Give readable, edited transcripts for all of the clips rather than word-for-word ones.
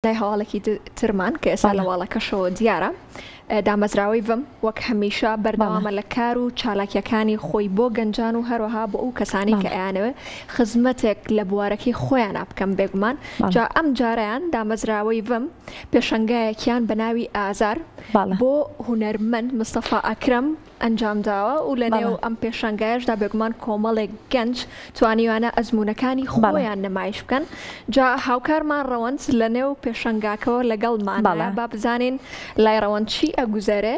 لای هەواڵێکی ترمان کە ئێستا لە واڵەکەشەوە دیارە، دامەزراوەی ڤم وەک هەمیشە بەردەوامە لە کار و چالاکیەکانی خۆی بۆ گەنجان و هەروەها بۆ ئەو کەسانی کە ئەیانەوێت خزمەتێک لە بوارەکەی خۆیانا بکەن بێگومان جا ئەم جارەیان دامەزراوەی ڤم پێشەنگایەکیان بە ناوی ئازار بۆ هونەرمەند مستەفا ئەکرەم ئەنجامداوە و لەنێو ئەم پێشانگایەشدا بێگومان کۆمەڵێک گەنج توانیویانە ئەزموونەکانی خۆیان نمایش بکەن، جا هاوکارمان ڕەوەند لەنێو پێشانگاکەوە لەگەڵمانە، با بزانین لای ڕەوەند چی ئەگوزەرێ؟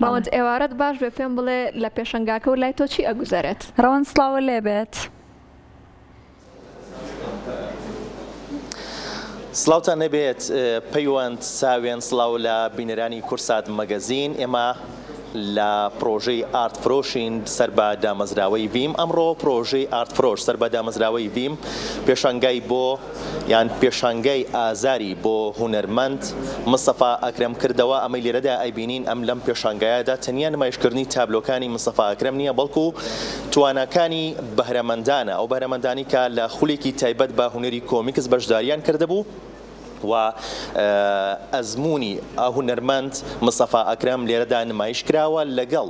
ڕەوەند ئێوارەت باش بێ پێم بڵێ لە پێشانگاکە و لای تۆ چی ئەگوزەرێت؟ ڕەوەند سڵاوت لێبێت. سڵاوتان لێبێت پەیوەند ساوێن سڵاو لە بینەرانی کورسات مەگەزین ئێمە لە پرۆژەی ئارت فرۆشین سەر بە دامەزراوەی ڤیم ئەمڕۆ پرۆژەی ئارت فرۆش سەر بە دامەزراوەی ڤیم پێشانگای بۆ یان پێشانگای ئازاری بۆ هونەرمەند مستەفا ئەکرەم کردەوە، ئەمەی لێرەدا ئەیبینین ئەم لەم پێشانگایەدا تەنیا نمایشکردنی تابلۆکانی مستەفا ئەکرەم نییە بەڵکو تواناکانی بەهرەمەندانە، ئەو بەهرەمەندانی کە لە خولێکی تایبەت بە هونەری کۆمیکس بەشداریان کردبوو و ئەزموونی هونەرمەند مستەفا ئەکرەم لێرەدا نمایش کراوە لەگەڵ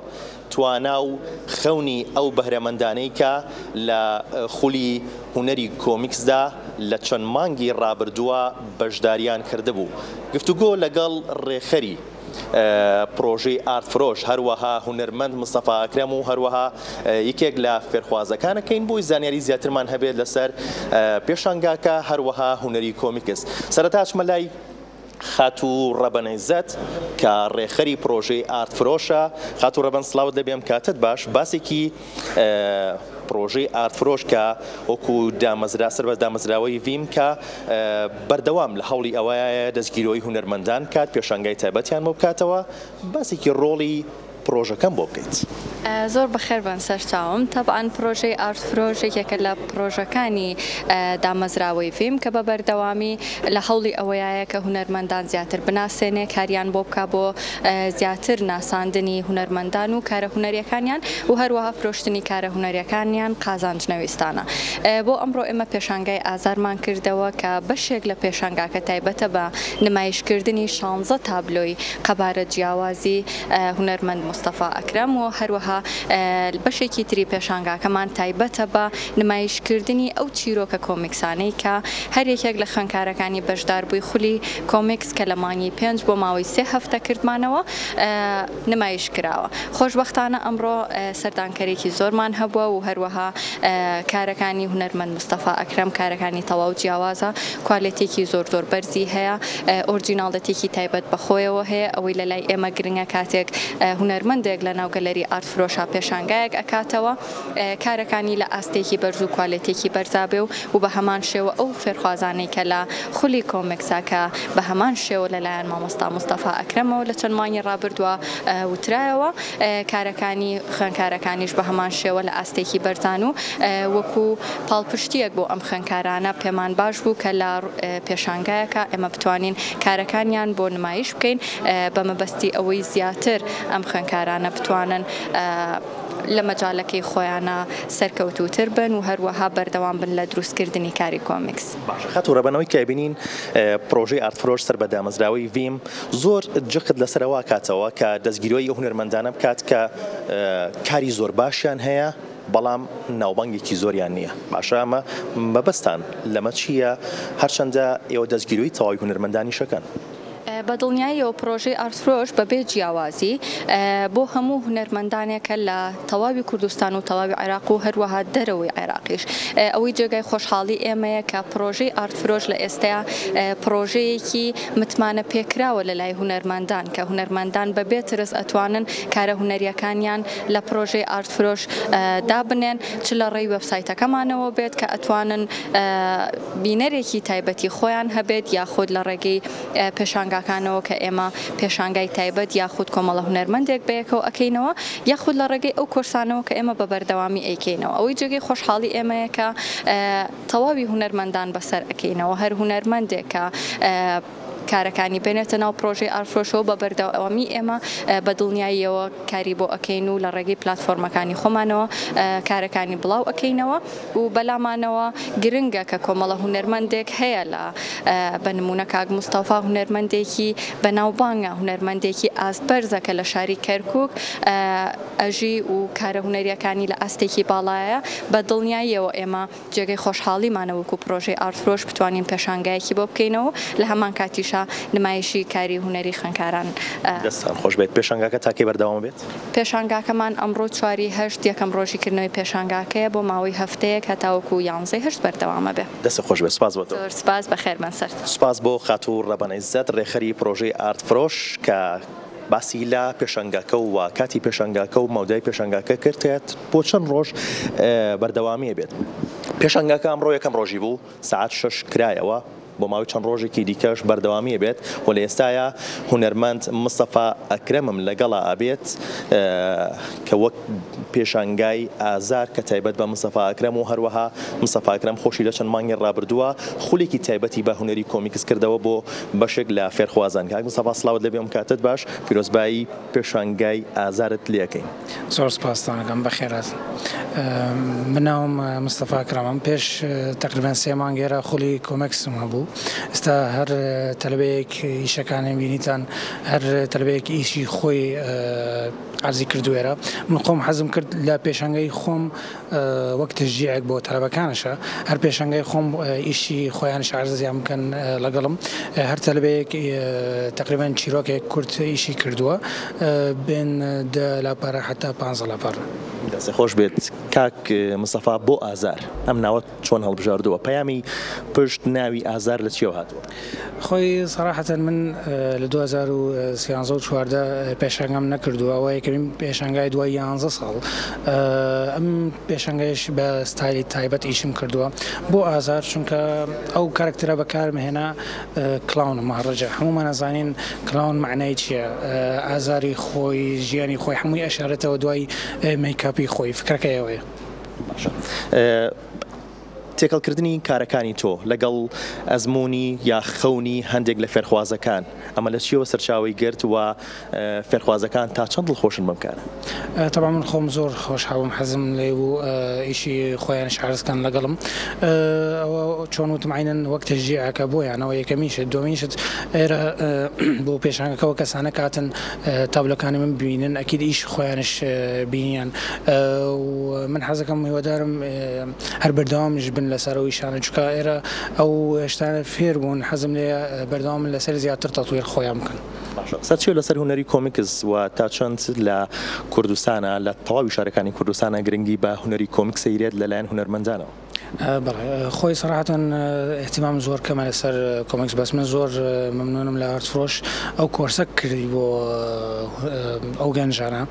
توانا و خەونی ئەو بەهرەمەندانەی کە لە خولی هونەری کۆمیکسدا لە چەند مانگی ڕابردووە بەشداریان کردبوو. گفتوگۆ لەگەڵ ڕێکخەری پڕۆژەی ئارت فرۆش، هەروەها هونەرمەند مستەفا ئەکرەم و هەروەها یەکێک لە فێرخوازەکان ئەکەین بۆی زانیاری زیاترمان هەبێت لەسەر پێشانگاکە هەروەها هونەری کۆمیکس. سەرەتا ئەچمە لای خاتوو ڕەبەن عیزەت کە ڕێکخەری پڕۆژەی ئارت فرۆشە. خاتوو ڕەبەن سڵاوت لێبێ ئەم کاتەت باش. باسێکی پڕۆژەی ئارت فرۆش کە وەکو دامەزرا سەر بە دامەزراوەی ڤیم کە بەردەوام لە هەوڵی ئەوەیە دەستگیرۆی هونەرمەندان بکات پێشانگای تایبەتیان بۆ بکاتەوە باسێکی ڕۆڵی پڕۆژەکەم بۆ بکەیت. زۆر بەخێر بن سەرچاوم. تەبعەن پڕۆژەی ئارت فرۆش یەکێکە لە پڕۆژەکانی دامەزراوەی ڤیم کە بە بەردەوامی لە هەوڵی ئەوەیایە کە هونەرمەندان زیاتر بناسێنێ کاریان بۆ بکا بۆ زیاتر ناساندنی هونەرمەندان و کارە هونەریەکانیان و هەروەها فرۆشتنی کارە هونەریەکانیان قازانج نەویستانە. بۆ ئەمڕۆ ئێمە پێشانگای ئازارمان کردەوە کە بەشێک لە پێشانگاکە تایبەتە بە نمایشکردنی شانزە تابلۆی قەبارە جیاوازی هونەرمەند مستەفا ئەکرەم و هەروەها بەشێکی تری پێشانگاکەمان تایبەتە بە نمایشکردنی ئەو چیرۆکە کۆمیکسانەی کە هەر یەکێک لە خوێندکارەکانی بەشداربووی خولی کۆمیکس کە لە مانگی پێنج بۆ ماوەی سێ هەفتە کردمانەوە نمایش کراوە. خۆشبەختانە ئەمڕۆ سەردانکەرێکی زۆرمان هەبووە و هەروەها کارەکانی هونەرمەند مستەفا ئەکرەم کارەکانی تەواو جیاوازە، کوالێتیەکی زۆر زۆر بەرزی هەیە، ئۆرجیناڵێتیەکی تایبەت بە خۆیەوە هەیە، ئەوەی لە لای ئێمە گرنگە کاتێک هونەرمەندێک لە ناو گەلەری ئارت فرۆشا پێشانگایەک ئەکاتەوە کارەکانی لە ئاستێکی بەرز و کوالێتیەکی بەرزا بێ و و بە هەمان شێوە ئەو فێرخوازانەی کە لە خولی کۆمێکسا کە بە هەمان شێوە لە لایەن مامۆستا مستەفا ئەکرەمەوە لە چەند مانگی ڕابردووە وترایەوە کارەکانی خوێندکارەکانیش بە هەمان شێوە لە ئاستێکی بەرزان و وەکو پاڵپشتییەک بۆ ئەم خوێندکارانە پێمان باش بوو کە لە پێشانگایەکا ئێمە بتوانین کارەکانیان بۆ نمایش بکەین بە مەبەستی ئەوەی زیاتر ئەم خوێندکارانە بتوانن لە مەجالەکەی خۆیانا سەرکەوتووتر بن و هەروەها بەردەوام بن لە دروستکردنی کاری کۆمیکس. باشە خاتوو ڕەبەن ئەوەی کە ئەبینین پڕۆژەی ئارت فرۆش سەر بە دامەزراوەی ڤیم زۆر جەخت لەسەر ئەوە ئەکاتەوە کە دەستگیرۆی ئەو هونەرمەندانە بکات کە کاری زۆر باشیان هەیە بەڵام ناوبانگێکی زۆریان نییە باشە ئەمە مەبەستان لەمە چییە هەرچەندە ئێوە دەستگیرۆی تەواوی هونەرمەندانیش ئەکەن؟ بە دڵنیاییەوە پڕۆژەی ئارتفرۆش بەبێ جیاوازی بۆ هەموو هونەرمەندانێکە لە تەواوی کوردستان و تەواوی عێراق و هەروەها دەرەوەی عێراقیش. ئەوەی جێگای خۆشحاڵی ئێمەیە کە پڕۆژەی ئارتفرۆش لە ئێستەیا پڕۆژەیەکی متمانە پێکراوە لە لای هونەرمەندان کە هونەرمەندان بەبێ ترس ئەتوانن کارە هونەرییەکانیان لە پڕۆژەی ئارتفرۆش دابنێن چ لە ڕێی وێبسایتەکەمانەوە بێت کە ئەتوانن بینەرێکی تایبەتی خۆیان هەبێت یاخود لە ڕێگەی پێشانگاکانەوە کە ئێمە پێشانگای تایبەت یاخود کۆمەڵە هونەرمەندێک بەیەکەوە ئەکەینەوە یاخود لە ڕێگەی ئەو کۆرسانەوە کە ئێمە بە بەردەوامی ئەیکەینەوە ئەوەی جێگەی خۆشحاڵی ئێمەیە کە تەواوی هونەرمەندان بەسەر ئەکەینەوە هەر هونەرمەندێک کە. کارەکانی بێنێتە ناو پرۆژەی ئارتفرۆشەوە بە بەردەوامی ئێمە بە دڵنیاییەوە کاری بۆ ئەکەین و لە ڕێگەی پلاتفۆرمەکانی خۆمانەوە کارەکانی بڵاو ئەکەینەوە و بەلامانەوە گرنگە کە کۆمەڵە هونەرمەندێک هەیە لە بە نمونە کاک مستەفا هونەرمەندێکی بەناوبانگە هونەرمەندێکی ئاست بەرزە کە لە شاری کەرکوک ئەژی و کارە هونەریەکانی لە ئاستێکی باڵایە بە دڵنیاییەوە ئێمە جێگەی خۆشحاڵیمانە وەکو پرۆژەی ئارتفرۆش بتوانین پێشانگایەکی بۆ بکەینەوە و لە هەمان کاتیشا نمایشی کاری هونەری خوێندکاران. دەستتان خۆش بێت. پێشانگاکە تا کەی بەردەوام ئەبێت؟ پێشانگاکەمان ئەمڕۆ چواری هەشت یەکەم ڕۆژی کردنەوەی پێشانگاکەیە بۆ ماوەی هەفتەیەک هەتاوەکو یانزەی هەشت بەردەوام ئەبێ. دەستت خۆش بێت. سوپاس بۆ تۆ. زۆر سوپاس بەخێربێن سەرتان. سوپاس بۆ خاتوو ڕەبەن عیزەت ڕێکخەری پرۆژەی ئارتفرۆش کە باسی لە پێشانگاکە و کاتی پێشانگاکە و مەودای پێشانگاکە کرد کە بۆ چەند ڕۆژ بەردەوامی ئەبێت. پێشانگاکە ئەمڕۆ یەکەم ڕۆژی بوو، سەعات شەش کرایەوە، بۆ ماوەی چەند ڕۆژێکی دیکەش بەردەوامی ئەبێت و لە ئێستایا هونەرمەند مستەفا ئەکرەمم لەگەڵا ئەبێت کە وەک پێشانگای ئازار کە تایبەت بە مستەفا ئەکرەم و هەروەها مستەفا ئەکرەم خۆشی لە چەند مانگی ڕابردووە خولێکی تایبەتی بە هونەری کۆمیکس کردەوە بۆ بەشێک لە فێرخوازان. کاک مستەفا سڵاوت لێبێ ئەم کاتەت باش، پیرۆزبایی پێشانگای ئازارت لێ ئەکەین. زۆر سپاستان ئەکەم بەخێرهاتن. من ناوم مستەفا ئەکرەمە پێش تەقریبەن سێ مانگ ئێرە خولی کۆمێکسم هەبوو ئێستا هەر تەلەبەیەک ئیشەکانیم بینیتان هەر تەلەبەیەک ئیشی خۆی عەرزی کردو ئێرە من خۆم حەزم کرد لە پێشانگای خۆم وەک تەشجیعێک بۆ تەلەبەکانشە هەر پێشەنگای خۆم ئیشی خۆیانش عەرزیان بکەن لەگەڵم هەر تەلەبەیەک تەقریبەن چیرۆکێک کورت ئیشی کردووە بێن دە لاپەڕە حەتا پانزە لاپەڕە. دەست خۆش بێت کاک مستەفا بۆ ئازار ئەم ناوەت چۆن هەڵبژاردووە پەیامی پشت ناوی ئازار لە چیەوە هاتووە؟ خۆی سەراحەتەن من لە 2013 و 14 پێشانگام نەکردووە ئەوە یەکەمین پێشانگای دوای یانزە ساڵ ئەم پێشانگایش بە ستایلی تایبەت ئیشم کردووە بۆ ئازار چونکە ئەو کارکتەرە بەکارم هێنا clown مهەڕەجە هەموومان ئەزانین clown معنای چییە ئازاری خۆی ژیانی خۆی هەمووی ئەشارێتەوە دوای مەیکاپی خۆی فکرەکەی ئەوەیە. باشە تێکەڵکردنی کارەکانی تۆ لەگەڵ ئەزموونی یا خەونی هەندێک لە فێرخوازەکان، ئەمە لە چییەوە سەرچاوەی گرت و فێرخوازەکان تا چەند دڵخۆشن بەم کارە؟ تەبعەن من خۆم زۆر خۆشحاڵم حەزم لێی بوو ئیشی خۆیانیش عەرز کەن لەگەڵم ئەوە چۆن وتم عەینەن وەک تەشجیعێکە بۆیان ئەوە یەکەمین شت دووەمین شت ئێرە بۆ پێشانگەکەوە کەسانە کاتن تابلۆکانی من ببینن ئەکید ئیش خۆیانش بینیان و من حەزەکەم هیوادارم هەر بەردەوامیش بن لەسەر ئەو ئیشانە چونکە ئێرە ئەو شتانە فێر بوون حەزم لێ بەردەوام بن لەسەر زیاتر تەتویر خۆیان بکەن. باشە قسەت چیە لەسەر هونەری کۆمیکس و تا چەند لە کوردستانا لە تەواوی شارەکانی کوردستانا گرنگی بە هونەری کۆمیکس ئەیرێت لەلایەن هونەرمەندانەوە؟ بەڵێ خۆی سەراحەتەن ئیهتیمام زۆر کەمە لەسەر کۆمیکس بەس من زۆر مەمنونم لە ئارت فرۆش ئەو کۆرسە کردی بۆ ئەو گەنجانە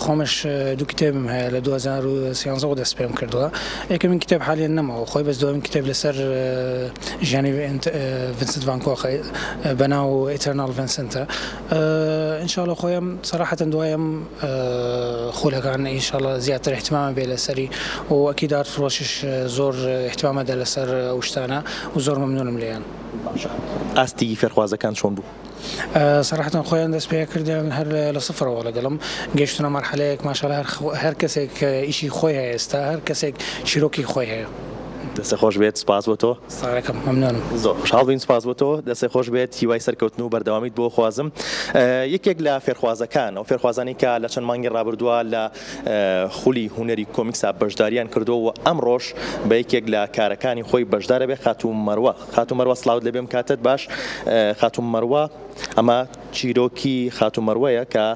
خۆمش دوو کتێبم هەیە لە 2013 دەست پێم کردووە یەکەمین کتێب حالیان نەماوە خۆی بەس دووەمین کتێب لەسەر ژیانی ڤینسنت ڤان کۆخ بەناو ئیتەرناڵ ڤینسنتە ئینشاڵە خۆیم سەراحەتەن دوایم خولەکان ئینشاڵە زیاتر اهتمامە بێ لەسەری و ئەکید ئارت فرۆشیش زۆر اهتمامە دە لەسەر ئەو شتانە و زۆر مەمنونم لێیان. باشە ئاستی فێرخوازەکان چۆن بوو؟ سەراحەتەن خۆیان دەست پێ کردن هەر لە سفرەوە لەگەڵم گەیشتنە مەرحەلەیەک ماشاءاللە هەر هەر کەسێک ئیشی خۆی هەیە ئێستا هەر کەسێک چیرۆکی خۆی هەیە. دەستت خۆش بێت سپاس بۆ تۆ. سڵاوەکەم مەمنونم. زۆر خۆشحاڵ بووین سپاس بۆ تۆ دەستت خۆش بێت هیوای سەرکەوتن و بەردەوامیت بۆ خوازم یەکێک لە فێرخوازەکان ئەو فێرخوازانی کە لە چەند مانگی ڕابردووە لە خولی هونەری کۆمیکسا بەشداریان کردووە و ئەمڕۆش بە یەکێک لە کارەکانی خۆی بەشدارە بێ خاتوو مەروە خاتوو مەروە سڵاوت لێبێم کاتت باش خاتوو مەروە ئەمە چیرۆکی خاتوو مەروەیە کە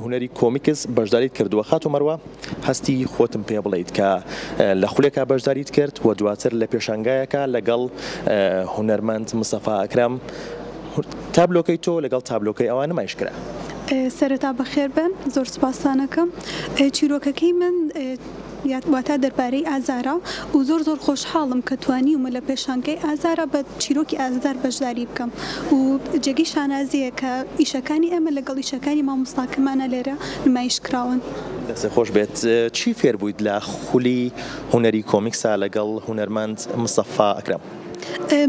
هونەری کۆمیکس بەشداریت کردووە خاتوو مەروە هەستی خۆتم پێ بڵێیت کە لە خولێکا بەشداریت کرد و دواتر لە پێشانگایەکە لەگەڵ هونەرمەند مستەفا ئەکرەم تابلۆکەی تۆ لەگەڵ تابلۆکەی ئەوان نمایش کرا. سەرەتا بەخێر بێن زۆر سوپاستان ئەکەم چیرۆکەکەی من واتا دەربارەی ئازارە و زۆر زۆر خۆشحاڵم کە توانیومە لە پێشانگای ئازارا بە چیرۆکی ئازار بەشداری بکەم و جێگەی شانازییە کە ئیشەکانی ئێمە لەگەڵ ئیشەکانی مامۆستاکەمانە لێرە نمایش کراون. دەستت خۆش بێت چی فێر بوویت لە خولی هونەری کۆمیکسا لەگەڵ هونەرمەند مستەفا ئەکرەم؟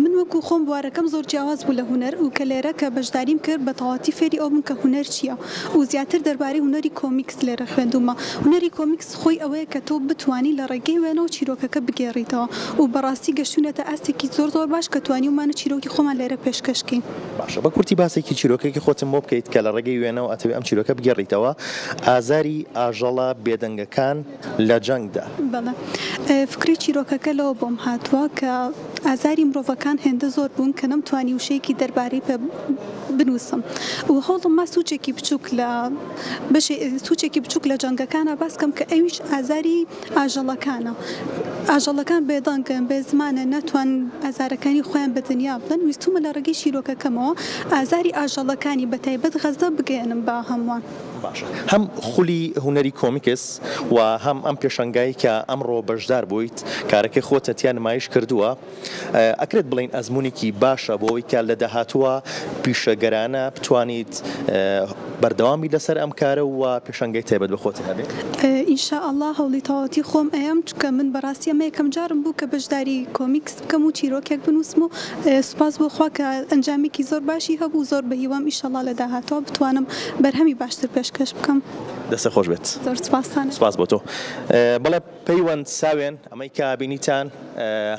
من وەکو خۆم بوارەکەم زۆر جیاواز بوو لە هونەر و کە لێرە کە بەشداریم کرد بە تەواوەتی فێری ئەوە بووم کە هونەر چییە و زیاتر دەربارەی هونەری کۆمیکس لێرە خوێندوومە. هونەری کۆمیکس خۆی ئەوەیە کە تۆ بتوانی لە ڕێگەی وێنەوە چیرۆکەکە بگێڕیتەوە و بەڕاستی گەشتوینەتە ئاستێکی زۆر زۆر باش کە توانیومانە چیرۆکی خۆمان لێرە پێشکەش کەین. باشە بە کورتی باسێکی چیرۆکێکی خۆتم بۆ بکەیت کە لە ڕێگەی وێنەوە ئەتەوێ ئەم چیرۆکە بگێڕیتەوە، ئازاری ئاژەڵە بێدەنگەکان لە جەنگدا. بەڵێ فکرەی چیرۆکەکە لەوە بۆم هاتووە کە ئازاری مرۆڤەکان هێندە زۆر بوون کە نەمتوانی وشەیەکی دەربارەی پێ بنووسم و هەوڵم ما سوچێکی بچووک لە بەشێ سوچێکی بچووک لە جەنگەکانە باس کەم کە ئەویش ئازاری ئاژەڵەکانە ئاژەڵەکان بێدەنگن بێ زمانن ناتوان ئازارەکانی خۆیان بە دنیا بڵێن ویستومە لە ڕێگەی چیرۆکەکەمەوە ئازاری ئاژەڵەکانی بە تایبەت غەزە بگەیەنم بە هەمووان. باشە هەم خولی هونەری کۆمیکس و هەم ئەم پێشانگای کە ئەمڕۆ بەشدار بوویت کارەکەی خۆتە تیا نمایش کردووە ئەکرێت بڵێین ئەزموونێکی باشە بۆ ئەوەی کە لە داهاتووە پیشەگەرانە بتوانیت بەردەوام بیت لەسەر ئەم کارە و پێشانگای تایبەت بە خۆت هەبێت؟ ان شاء اللە هەوڵی تەواوەتی خۆم ئەیەم چونکە من بەڕاستی ئەمە یەکەم جارم بوو کە بەشداری کۆمیکس بکەم و چیرۆکێک بنووسم و سوپاس بۆ خوا کە ئەنجامێکی زۆر باشی هەبوو زۆر بەهیوام ئیشەڵا لە داهاتووە بتوانم بەرهەمی باشتر پێشکەش بکەم. دەستت خۆش بێت. زۆر سوپاستان. سوپاس بۆ تۆ. بەڵێ پەیوەند ساوێن ئەمەی کە بینیتان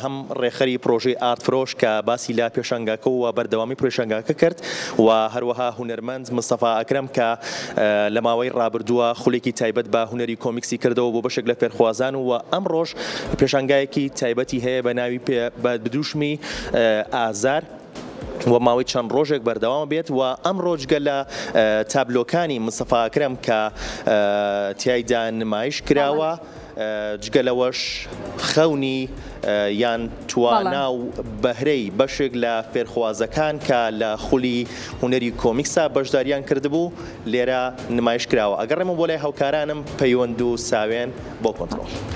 هەم ڕێکخەری پرۆژەی ئارت فرۆش کە باسی لە پێشانگاکە و بەردەوامی پێشانگاکە کرد و هەروەها هونەرمەند مستەفا ئەکرەم کە لە ماوەی ڕابردووە خولێکی تایبەت بە هونەری کۆمیکسی کردەوە بۆ بەشێک لە فێرخوازان و ئەمڕۆش پێشانگایەکی تایبەتی هەیە بە ناوی بە دروشمی ئازار و ماوەی چەند ڕۆژێک بەردەوام بێت و ئەمڕۆ جگە لە تابلۆکانی مستەفا ئەکرەم کە تیایدا نمایش کراوە جگە لەوەش خەونی یان توانا و بەهرەی بەشێک لە فێرخوازەکان کە لە خولی هونەری کۆمیکسا بەشداریان کردبوو لێرە نمایش کراوە ئەگەڕێمەوە بۆ لای هاوکارانم پەیوەند و ساوێن بۆ کۆنتڕۆڵ.